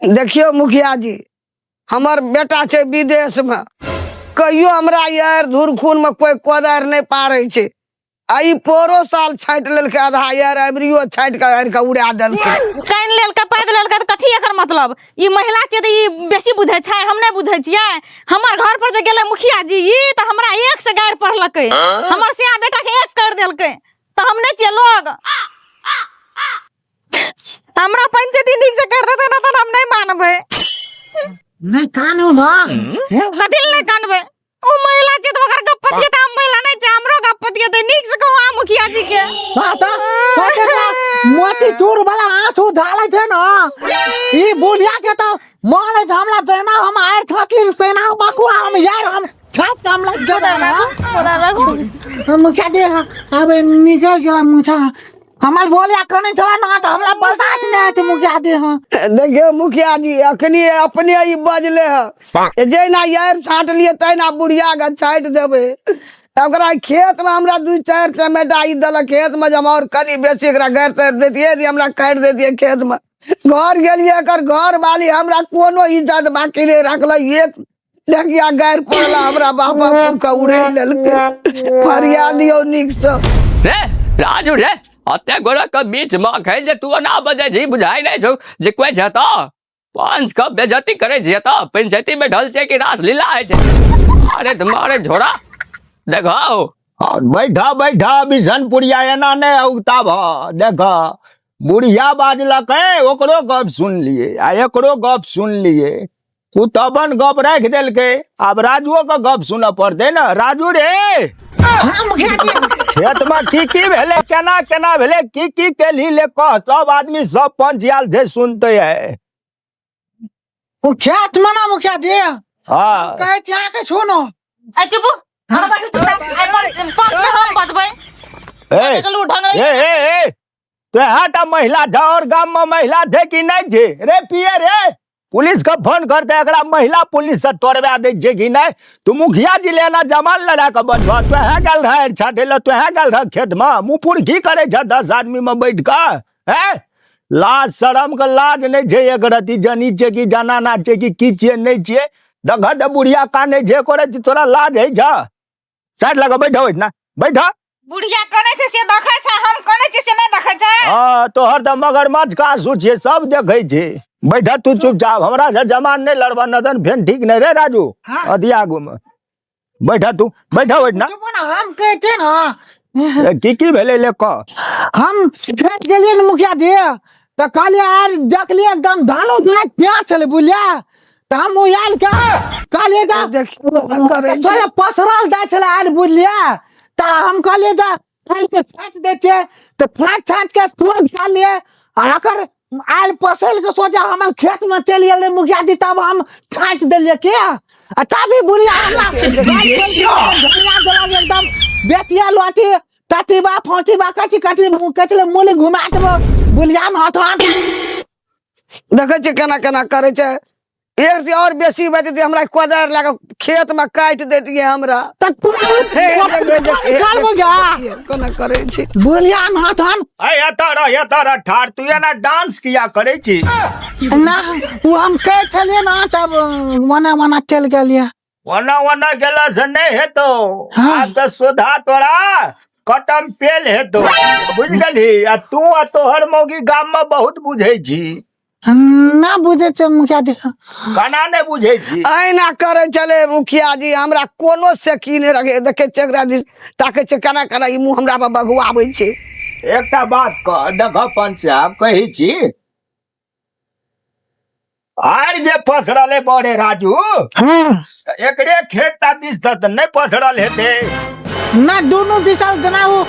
देखियौ मुखिया जी, हमर बेटा छै विदेश में, कहियो हमरा यार धूर खून में कोई कोदारि नहीं पारै छै। आ ई पोरो साल छाँटि लेलकै आधा यार, अबरियो छाँटि कऽ आनि कऽ उड़ा देलकै। कानि लेलकै, पाति लेलकै तऽ कथी एकर मतलब? ई महिला छियै तऽ ई बेसी बुझै छै, हम नहि बुझै छियै। हमर घर पर जे गेलै मुखिया जी ई तऽ हमरा एक से गारि पढ़लकै, हमर सिया बेटा के एक कर देलकै, तऽ हम नहि छियै लोग? हमरा पंचायती नीक से कर देतै ना तऽ हम नहि मानबै। नहि कानू ना। कथी लए नहि कानबै? ओ महिला छै तऽ ओकर गप्प दिए, तऽ हम महिला नहि छै, हमरो गप्प दिए तऽ नीक से कहू अहाँ मुखिया जी के। हाँ तऽ कते का मोती चूर वाला आंसू ढालै छै ना ई बुढ़िया के, तऽ मन छै हमरा जहिना हम आयर छाती तहिना बकुआ हम यार हम छात के हम लग कोदार राखू, कोदार राखू। मुखिया जी, अब निकल गेला मुछा हमर। बोलिया कने छला ना तऽ हमरा बर्दाश्त नहि होइत मुखिया जी। हाँ। देखियौ मुखिया जी, अखनी अपने ई बजले है, जहिना यार छाँटलियै तहिना बुढ़िया के छाँटि देबै। तऽ ओकरा खेत में हमरा दू चारि चमेटा ई देलक खेत में, जे हम और कनि बेसी एकरा गारि तारि दैतियै, यदि हमरा काटि दैतियै खेत में। घर गेलियै, एकर घर वाली हमरा कोनो इज्जत बाकी नहि रखलक, एक ढकिया गारि पड़ला हमरा, बाबा के उड़ै लेलकै। फरिया दियौ नीकसँ। रे राजू रे, अते गोरा के बीच में अखन जे तू ओना बजै छी, बुझाइ नहि छौ जे कोइ छै तऽ पंच के बेजती करै छियै? तऽ पंचायती में ढल छै कि रासलीला होइ छै? अरे तुम्हारे झोरा देखो। बैठा बैठा बिशनपुरिया, एना नहि औगता भ। देख, बुढ़िया बाजलकै, ओकरो गप सुनलियै आ एकरो गप सुनलियै। कुतबन गप राखि देलकै, आब राजुओ के गप सुनऽ पड़तै ने। राजू रे! हाँ मुखिया जी। खेत में की की भेलै, केना केना भेलै, की की केलही, ले कह। सब आदमी सब पंच आयल छै, सुनते है। ओ खेत में ना मुखिया जी, हाँ। कहै छी अहाँके, सुनो। आ चुप, हम बैठू चुपचाप। आइ पंच पंच में हम बजबै। ए देखलू ढंग। ए ए ए, तो टा महिला छै और गाम में महिला छै कि नहि छै? रे पिए रे, पुलिस के फोन करते, एकरा महिला पुलिस से तोड़वा दै छै कि नहि? तू मुखिया जी लेना जमाल लड़ा के बजबा। तोहे गेल रह छाटे ले, तोहे गेल रह खेत में, मुँह पुरखी करे छ 10 आदमी में बैठ के। हैं, लाज शरम के लाज नहि छै एक रति। जनी छै कि जनाना छै कि की छियै नहि छियै? देख तऽ, बुढ़िया कानै छै करे, तोरा लाज होइ छ? साइड लगा बैठ ना, बैठ। बुढ़िया कनै छै से देखै छै, हम कनै छियै से नहि देखै छै? हाँ, तोहर तऽ मगरमच्छ का आंसू छियै, सब देखै छै। बैठ तू चुपचाप, हमरा से जमान नहि लड़बा नदन, फेन ठीक नहि रे राजू। हाँ। अधिया आगू में बैठ तू, बैठ बैठ ना। चुप ना, हम कहै छियै ना। ए, की की भेलै, ले कह। हम खेत गेलियै ने मुखिया जी, तऽ कहलियै आर देखलियै एकदम धानो झुला प्याज छलै, बुझलियै? तऽ हम ओ आयल के कहलियै जा देखियौ करै छै। सोया पसरल दै छलै आयल, बुझलियै? तऽ हम कहलियै जा फाड़ि के छाँटि दै छियै, तऽ फाँटि छाँटि के सोझ कहलियै आ एकर आयल पसैल के सोझा हमर खेत में चलि गेलै मुखिया जी। तब हम छाँटि देलियै के आ तभी बुढ़िया हमरा झनिया देलक एकदम, बेतिया लोटी ततीबा फोटीबा कथी कथी कथी मूली घुमा देबो बुढ़िया में हाथ हाथ। देखै छियै केना केना करै छै। एक से और बेसी बजतै, हमरा कोदारि लए कऽ खेत में काटि दैतियै हमरा। तऽ हे, हे, देख, हे, देख, हे, चल देख, बुढ़िया। देखियै केना करै छै। बुढ़िया में हाथ हम ए, एतऽ रह, एतऽ रह ठाढ़। तू एना डांस किया करै छी? ना, ओ हम कहै छलियै ना, तब ओना ओना चलि गेलियै। ओना ओना गेला से नहि हेतौ। हाँ। आब तऽ सुधा तोरा कटम पेल हेतौ, बुझि गेलही? आ तू आ तोहर मौगी गाम में बहुत बुझै छी। ना बुझै छै मुखिया जी। केना नहि बुझै छी? अहिना करै छलै मुखिया जी, हमरा कोनो सेकी नहि रखे। देखै छियै, एकरा दिस ताकै छै, केना केना ई मुँह हमरा पर बगुआबै छै। एकटा बात कह, देख पंच साहब, कहै छी आर जे पसरल है बड़े राजू, हाँ। तऽ एकरे खेत ता दिस तऽ नहि पसरल हेतै? ना, दुनू दिशा जेना ओ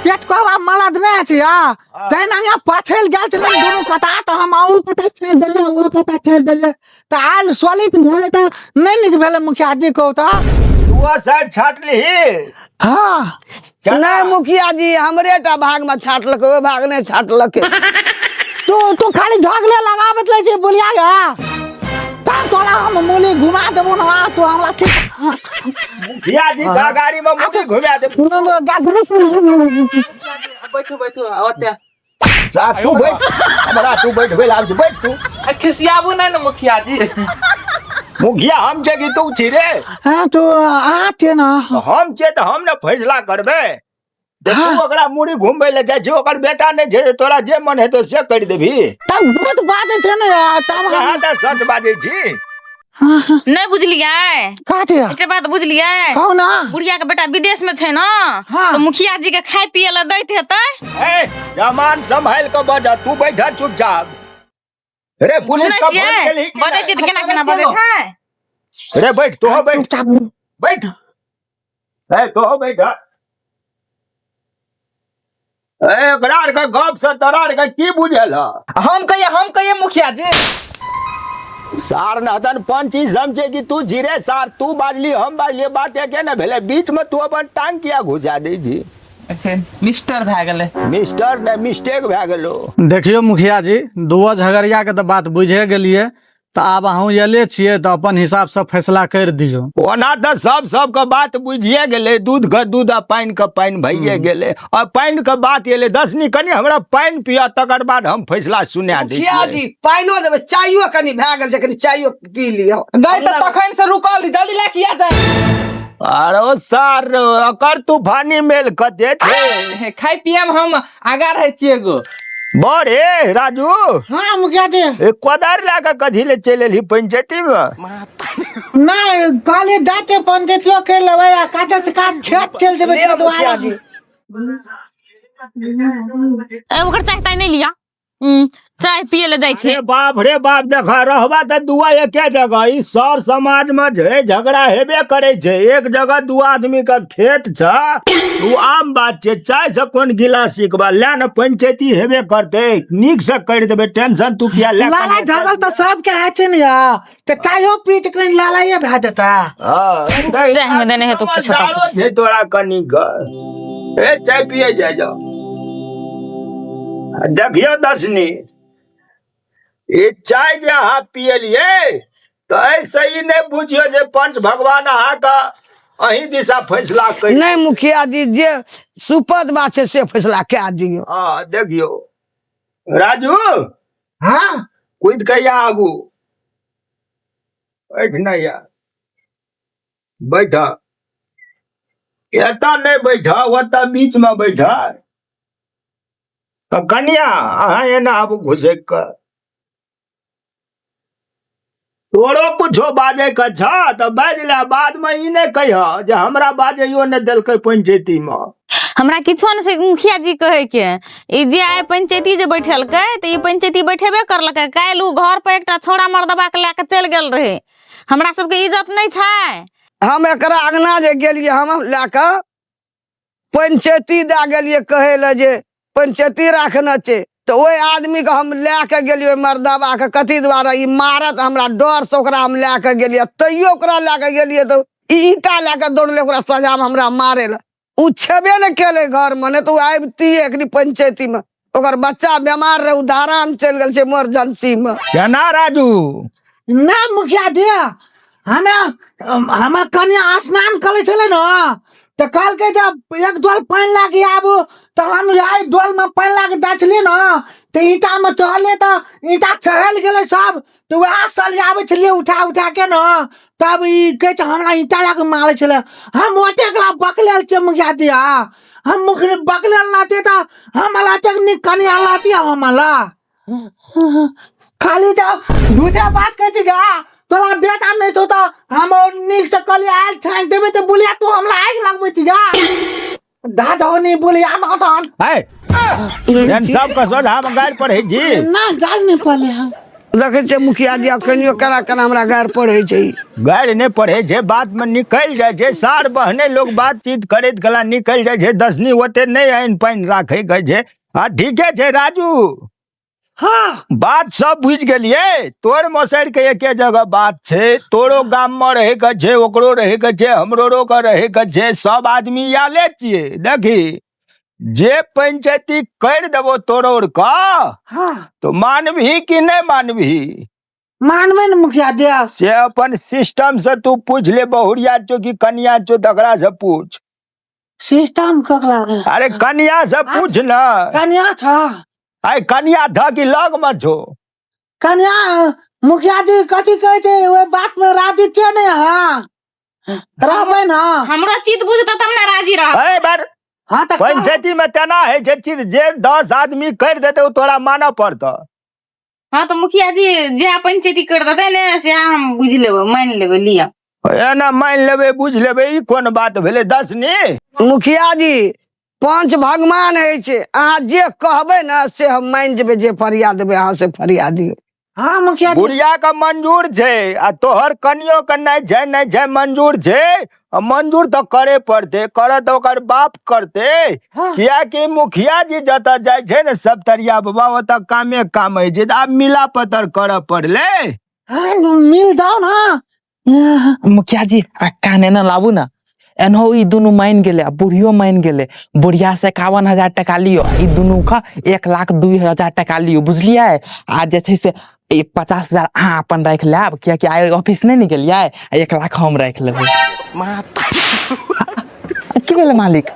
पेट कहबा मलद नहि छै आ तहिना यहाँ पछैल गेल छै दुनू कता, तऽ हम आउ कता छोड़ि देलियै, ओ कता छोड़ि देलियै, तऽ आयल सोलित भेलै, तऽ नहि नीक भेलै मुखिया जी, कहू तऽ। तू साइड छाटलिही? हाँ। नहि मुखिया जी, हमरे टा भाग में छाटलकै, ओहि भाग नहि छाटलकै। तू तू खाली झगड़े लगाबैत रहै छै बुलिया गे, तब तोरा हम मूली घुमा देबो ना, तू हमरा ठीक। मुखिया जी का गाड़ी में मुझे घुमा दे। बैठू बैठू, ओते। सार तू बैठ, हमरा तू बैठबै लए आबै छी, बैठ तू। आ खिसियाबू नहि ने मुखिया जी। मुखिया हम छै कि तू छी रे? हाँ तो अहाँ छियै ने। हम छियै तऽ हम ने फैसला करबै। देखू ओकरा मुड़ी घुमबै लए जाइ छी, ओकर बेटा नहि छै, तोरा जे मन हेतौ से करि देबही। तब बहुत बाजै छै ने यार, तब हम अहाँ तऽ सच बाजै छी। नहि बुझलियै? का छै? एकटा बात बुझलियै? कहू ना। बुढ़िया के बेटा विदेश में छै ना। हाँ। तऽ मुखिया जी के खाय पिए लए दैत हेतै। ए जमान सम्हालि कऽ बज, तू बैठ चुपचाप। रे पुलिस सुनै का छियै? फोन केलही कि बजै नहि? छियै तऽ केना केना बजै छै? रे बैठ तोहो, बैठ चुपचाप बैठ। ए तोहो बैठ। ए ओकरा आर के गप से तोरा आर के की बुझल ह? हम कहिए, हम कहिए मुखिया जी। सार नहतन पंच ई समझे कि तू जीरे सार, तू बाजली हम बाजली, बात एके ने भेलै, बीच में तू अपन टांग किया घुसा दै छी? मिस्टर भए गेलै। मिस्टर ने मिस्टेक भए गेलो। देखियौ मुखिया जी, दुओ झगड़िया के तऽ बात बुझे गेलियै, तऽ आब अहूँ अयले छियै तऽ अपन हिसाबसँ फैसला करि दियौ। ओना तऽ सब सबके बात बुझिए गेलै, दूध के दूध आ पानि के पानि भइए गेलै। आ पानि के बात एलै, दसनी कनि हमरा पानि पिया, तकर बाद हम फैसला सुना दै मुखिया छियै। जी पानिओ देबै, चायो कनि भए गेल छै, कनि चायो पी लिअ। गई तऽ तखन से रुकल रही, जल्दी लए के आ जाए। अरे सार एकर तूफानी मेल कते छै? हे, खाय पिए में हम आगा रहै छियै एगो। बड़े राजू। हाँ मुखिया जी। ए कोदारि लए कऽ कथी ले चलि एलही पंचायती मे? नहीं कहलियै जाते पंचायतियो कर लेबै आ काजे से काज खेत चलि जेबै लिअ ताहि मुखिया दुआरे। जी। ए, ओकर चाय ताय नहि लिअ। चाय पिए ले जाइ छै। अरे बाप रे बाप, देख रहबा तऽ दुआ एके जगह, ई सर समाज में जे झगड़ा हेबे करे छै। एक जगह दू आदमी के खेत छ, उ आम बात छै। चाय से कोन गिला सिखबा ले ने, पंचायती हेबे करते, नीक से कर देबे, टेंशन तू किया ले? लड़ाई झगड़ा तऽ सबके होइ छै ने यार, तऽ चायो पी तऽ कनि लड़ाइए भए जेतै। हाँ, चाय में देने हेतौ किछु। समझदारो छै तोरा कनी के। ए चाय पिए जाय जाओ। देखियो दर्शनी, ई चाय जे अहाँ पियलियै तऽ एहिसँ ई नहि बुझियौ जे पंच भगवान अहाँके अहीं दिशा फैसला कर। नहि मुखिया जी, जे सुपत बात छै से फैसला कए दियौ। हाँ देखियौ राजू। हाँ कूद के या आगू बैठ ना, या बैठ। एतऽ नहि बैठ, ओतऽ बीच में बैठ। तऽ कनिया अहाँ एना आबू घुसैक कऽ। तोरो कुछो बाजै के छ तऽ बाजि ले, बाद में ई नहि कहिह जे हमरा बाजैयो नहि देलकै पंचायती में। हमरा किछो नहि छै मुखिया जी कहै के। ई जे आइ पंचायती जे बैठेलकै तऽ ई पंचायती बैठेबे करलकै, काल्हि उ घर पर एकटा छौड़ा मर्दबा के लए के चलि गेल रहै। हमरा सबके इज्जत नहि छै। हम एकरा अंगना जे गेलियै, हम लए कऽ पंचायती दए गेलियै कहै लए जे पंचायती राखने छै, तऽ ओहि आदमीके हम लए कऽ गेलियै ओहि मर्दबाके, कथी दुआरे ई मारत हमरा डरसँ ओकरा हम लए कऽ गेलियै। तैयो ओकरा लए कऽ गेलियै तऽ ई ईंटा लए कऽ दौड़लै ओकरा सोझामे हमरा मारै लए। ओ छेबे नहि केलै घरमे, नहि तऽ ओ आबितियै एखनी पंचायतीमे। ओकर बच्चा बेमार रहै, ओ दाराम चलि गेल छै इमरजेंसीमे। केना राजू? ना मुखिया जी, हमे हमर कन्या स्नान करै छलै ने तऽ कहलकै जे एक डोल पानि लए के आबू, तऽ हम एहि डोल में पानि लए के जाइ छलियै ने तऽ ईंटा में चढ़लियै तऽ ईंटा चढ़ि गेलै सब, तऽ वएह सरियाबै छलियै उठा उठा के ने, तब ई कहै छै हमरा ईंटा लए के मारै छलै। हम ओतेक ला बकलेल छियै मुखिया जी, हम मुख बकलेल रहतियै तऽ हम एतेक नीक कनिया रहतियै हम ला? खाली तऽ झूठे बात कहै छी गा, तोरा बेटा नहि छौ तऽ हम और नीक से कहलियै आयल छानि देबै तऽ बुलिया तू हमरा आगि लगबै छी गा, दादौनी बुलिया नाटन। है एहन सबके सोझामे गारि पढ़ै छी? ना, गारि नहि पड़ले हम। देखै छियै मुखिया जी, अखनियो केना केना हमरा गारि पढ़ै छै। ई गारि नहि पढ़ै छै, बातमे निकलि जाइ छै। सार बहने लोक बातचीत करैत कला निकलि जाइ छै। दसनी ओते नहि आनि पानि राखैके छै। हँ ठीके छै राजू। हाँ बात सब बुझि गेलियै। तोर मसैर के एके जगह बात छै, तोरो गाम में रहे के छै, ओकरो रहे के छै, हमरो के रहे के छै, सब आदमी आले छियै। देखी जे पंचायती कर देबो तोरो का। हाँ तो मानबही कि नहीं मानबही? मानबै ने मुखिया जी। से अपन सिस्टम से तू पूछ ले, बहुरिया छो कि कनिया छो तकरा से पूछ। सिस्टम ककरा? अरे कनिया से पूछ ना। कनिया छ। आइ कनिया धऽ की लग मे छौ? कनिया मुखिया जी कथी कहै छै ओहि बात मे राजी छियै ने अहाँ? रहबै ना? हमरो चित बुझतै तब ने राजी रहब। ए बार हाँ तऽ पंचायती में तेना होइ छै चीज जे 10 आदमी करि देतै ओ तोरा मानऽ पड़तौ। हाँ तऽ मुखिया जी जे पंचायती कर देतै ने से हम बुझि लेबै, मानि लेबै। लिअ एना मानि लेबै बुझि लेबै ई कोन बात भेलै दसनी? मुखिया जी पंच भगवान होइ छै, अहाँ जे कहबै ने से हम मानि जेबै, जे फरिया देबै अहाँ से फरिया दियौ। हाँ मुखिया जी बुढ़िया के मंजूर छै आ तोहर कनियो के नहि छै, नहि छै मंजूर छै। आ मंजूर तऽ करे पड़तै, करत तऽ ओकर बाप करतै। हाँ। कियाकि मुखिया जी जतऽ जाइ छै ने सब तरिया बाबा ओतऽ कामे काम होइ छै, तऽ आब मिला पतर करऽ पड़लै। हाँ, मिल जाओ ना। मुखिया जी आ कान एना लाबू ना, एनहो ई दुनू मान गेलै आ बुढ़ियो मान गेलै। बुढ़िया से 51,000 टका लियो, ई दुनू का 1,02,000 टका लियो, बुझलियै? आ जे छै से ई 50,000 अहाँ अपन राखि लेब, कियाकि आइ ऑफिस नहि ने गेलियै, आ 1 लाख हम राखि लेबै। की भेलै मालिक?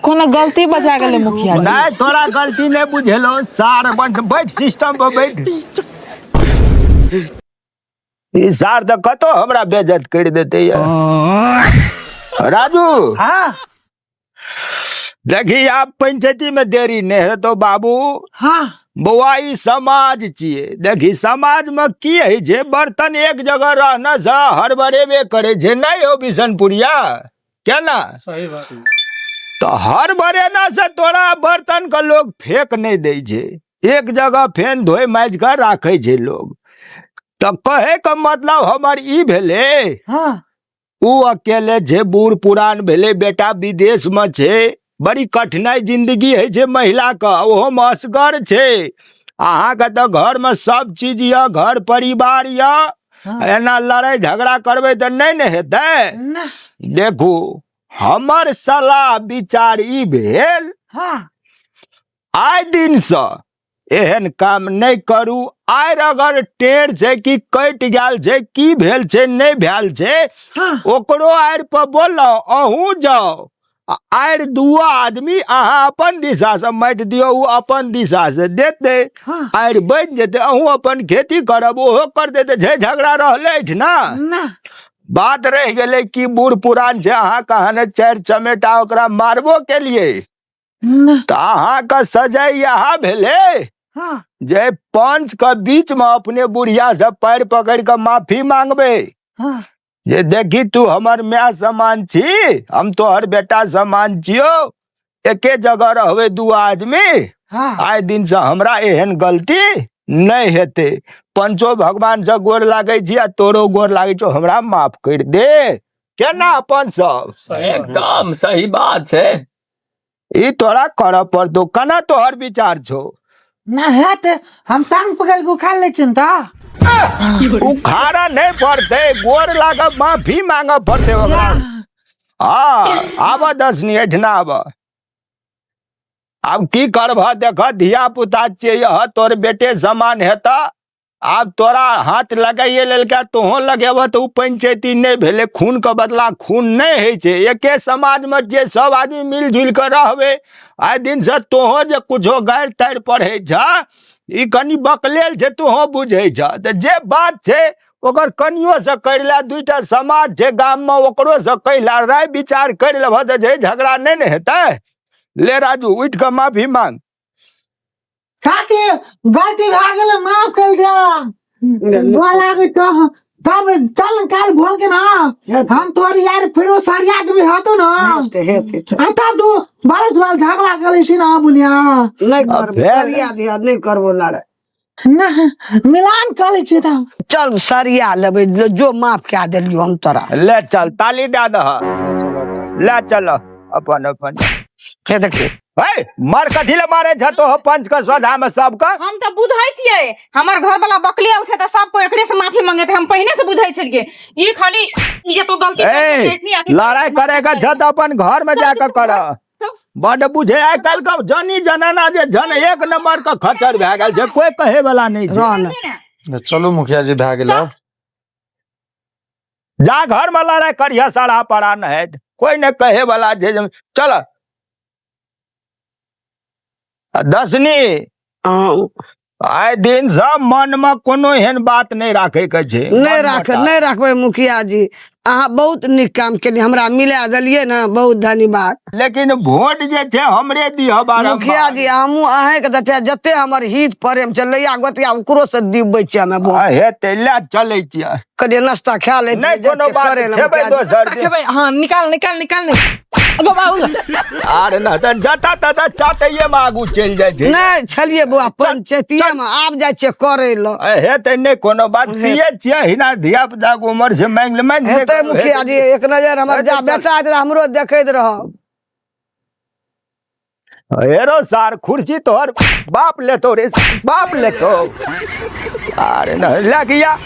कोनो गलती बजा गेलै मुखिया जी? नहि तोरा गलती नहि बुझेलो सार, बैठ बैठ सिस्टम पर बैठ। ई सार तऽ कतौ हमरा बेइज्जत करि देते ये। राजू हाँ देखी आब पंचायती में देरी नहीं हेतो बाबू। हाँ बौआ ई समाज छियै, देखी समाज में की होइ छै, बर्तन एक जगह रहने से हड़बड़ेबे करे छै, नहीं हो बिशनपुरिया? केना सही बात। तो हड़बड़ेना से तोरा बर्तन के लोग फेंक नहीं दै छै, एक जगह फेन धोइ माजि कऽ राखै छै लोग। तऽ कहै के मतलब हमर ई भेलै, हाँ ओ अकेले छै, बूढ़ पुरान भेलै, बेटा विदेश में छै, बड़ी कठिनाई जिंदगी होइ छै महिला के, ओहोमे असगर छै। अहाँके तऽ घरमे सब चीज यऽ, घर परिवार यऽ, एना लड़ाइ झगड़ा करबै तऽ नहि ने हेतै। ना। देखू हमर सलाह विचार ई भेल, हाँ आइ दिनसँ एहन काम नहि करू। आइ अगर टेढ़ छै कि कटि गेल छै, की भेल छै नहि भेल छै, हाँ ओकरो आड़ि पर बोलौ, अहूँ जाउ आ आड़ि दुओ आदमी अहाँ अपन दिशासँ माटि दियौ, ओ अपन दिशासँ देतै, हाँ आड़ि बनि जेतै, अहूँ अपन खेती करब, ओहो कर देतै। झै झगड़ा रहलै ना ना। बात रहि गेलै कि बूढ़ पुरान छै, अहाँ कहाने 4 चमेटा ओकरा मारबो केलियै ना। तऽ अहाँके सजाय इएह भेलै हाँ जे पंच के बीच में अपने बुढ़िया से पैर पकड़ के माफी मांगबे, हाँ जे देखी तू हमर माय समान छी, हम तोहर बेटा समान छियो, एके जगह रहबे दू आदमी, हाँ आइ दिन से हमरा एहन गलती नहि हेतै। पंचो भगवान से गोर लागै छी आ तोरो गोर लागै छौ, हमरा माफ कर दे। केना अपन सब? एकदम सही बात छै। ई तोरा करऽ पड़तौ। केना तोहर विचार छौ? ना हेत, हम टांग पकड़ के उखाड़ लै छियनि तऽ। उखाड़ा नहि पड़तै, गोर लागब, माफी मांगऽ पड़तै ओकरा। हाँ आबऽ दसनी एहिठिना आबऽ। आब की करबह, देखह धिया पुता छियै, यह तोर बेटे समान हेतऽ, आब तोरा हाथ लगाइए लेलकै, तोहो लगेबह तऽ ओ पंचायती नहि भेलै। खून के बदला खून नहि होइ छै। एके समाजमे जे सब आदमी मिलजुलि कऽ रहबै, आइ दिनसँ तोहो जे कुछो गारि तारि पढ़ै छह, ई कनि बकलेल छै, तोहो बुझै छह, तऽ जे बात छै ओकर कनियोसँ करि ले। दूटा समाज छै गाममे, ओकरोसँ कहि ले, राय विचार करि लेबह तऽ जे झगड़ा नहि ने हेतै। ले राजू उठि कऽ माफी मांग। काकी गलती भए गेलै, माफ कर दिया, गोर लागै तो तब चल काल भोल के ना हम तोर यार फिरो सरिया के भी हतो ना। हेतै हेतै चल। हम तब दू बारह बार झगड़ा करै छी ना बुलिया। नहि करबो फेर? सरिया दिया, नहि करबो लड़ाइ ना, मिलान कर लै छियै तब। चल सरिया लेबै, जो माफ कए देलियौ हम तोरा। ले चल ताली दए दह, ले चल अपन अपन। हे देखियौ। हे मर कथी ले मारे छ तो पंच के सोझा में सबके? हम तऽ बुझै छियै हमर घर वाला बकलेल छै तऽ सब कोई एकरे से माफी मंगेतै, हम पहिने से बुझै छलियै। ई खाली ई जे तू गलती ए, करके देखनी आखिर लड़ाई करे के छ तऽ अपन घर में जाके कर। बड बुझे आइ काल्हि के जनी जनाना जे जन एक नंबर के खचर भए गेल छै, कोई कहे वाला नहीं छै। रह ने। चलू मुखिया जी भए गेल आब। जा घर में लड़ाई करिह सारा पड़ा न कोई ने कहे वाला छै। चल दसनी हँ, आइ दिन से मन में कोनो एहन बात नहीं राखे के छै। नहि राख, नहि राखबै मुखिया जी। अहाँ बहुत नीक काम केलियै, हमरा मिला देलियै ने, बहुत धन्यवाद। लेकिन वोट जे छै हमरे दिह बारम्बार। मुखिया जी, हमहूँ अहेंके तऽ छै, जते हमर हित प्रेम छै लैया गोतिया ओकरो से दिबै छियै हमे वोट। आ हेतै, लए चलै छियै। कनि नाश्ता खा लै नहि कोनो बात, खेबै दोसर दिन। खेबै। हाँ, निकाल निकाल निकाल अगो बाबू। आर न तऽ जतऽ ततऽ चाटैये मे आगू चलि जाइ छै। नहि छलियै बौआ पंचायतीये मे, आब जाइ छियै करै लए। हेतै, नहि कोनो बात, पियै छियै हिना धिया पुता के उमर छै, मांगि ले मांगि ले। हेतै मुखिया जी, एक नजर हमर जा बेटा हेतै तऽ हमरो देखैत रहब। हेरो सार, कुर्सी तोहर बाप लेतो रे, बाप लेतो। अरे न लगिया।